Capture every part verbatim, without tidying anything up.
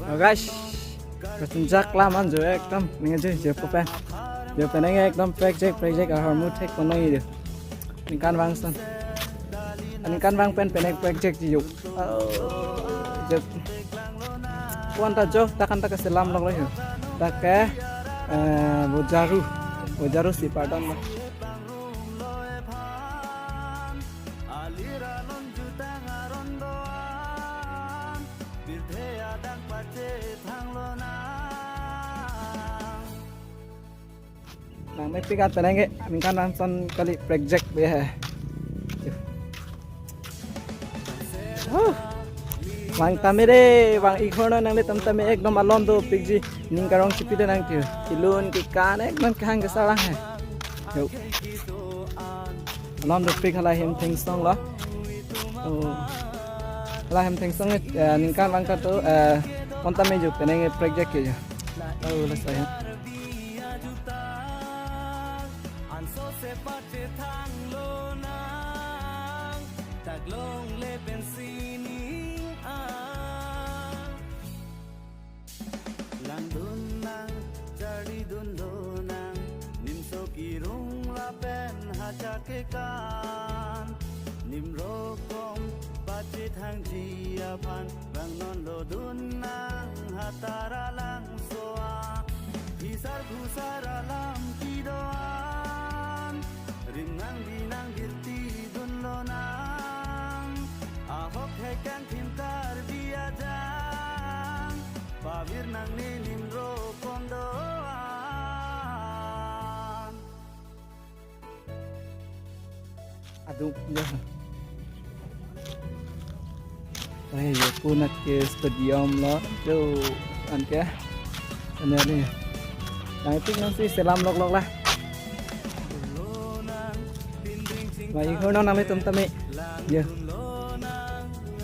Oh guys, bersenjak laman jo ekdom ningje jo po pen. Jo penang ekdom prekjak prekjak ahormu thek ponoi jo. Ningkan vang son. Ningkan vang pen penek prekjak jo. Oh, jo. Kuan ta jo, ta kan ta keselam lok lo jo. Ta ke, eh, Bojaru. Bojaru si pardon ma. Nang mepik at penang ke, ningkan vang son kali prekjak be he. Huh. Vang tame de, vang ikhor nanglitum tame ekdom alon dopikji, ning karong chipi de nang tiu. Kelun kekan ekdom kehang kesarang he. Yo. Alon dopik hala hem thengsong lo. Oh. Hala hem thengsong, eh, ningkan vang kato, eh, kontame jo penang prekjak ke jo. Oh, la saya. Langdun nang, charlidun lonang, nimso kirung lapen hacha kekan, nimrokom pachethangji aphan, vang non lo dun nang hatar alangso a, phisar phusar alam kedo-an, rim nang binang birti dun lonang, ahok hekang thim Karbi ajang, pavir nang ne nimrokom do-an. Aduk ya. Ai, yo punat ke stadium lo. Jo, an ke. Ane ni. Nang ipik nang si selam lok lok la. Ma ikhor nanglitum tame. Yo.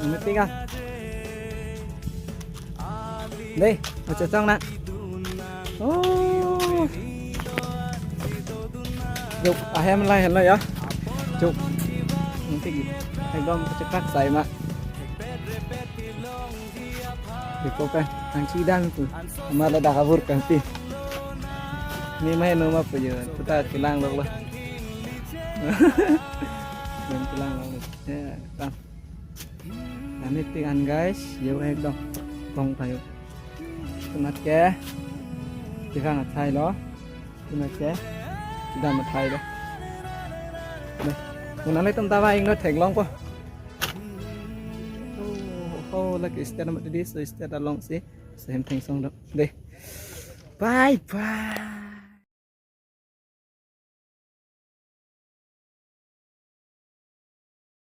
Nang ipik ah. Dei, macam na. Oh. Juk, ahem la helo ya. Juk. Nanti ekdom kachekrak sai ma. Juk pe, ang sidang tu. Ama la dak kabur kan ti. Ni mai no ma pu yo. Puta kelang lok lo. Yang kelang lok lo. Ya, tang. Kami ipik an guys, yo ekdom tong tayo. Punat ke, kevang athai lo. Punat ke, kedam athai lo. Dei, mo nanglitum ta vang ingno theklong po. Oh, oh, lake step nama tadi, so step along si, so hem thengsong do. Dei. Bye bye.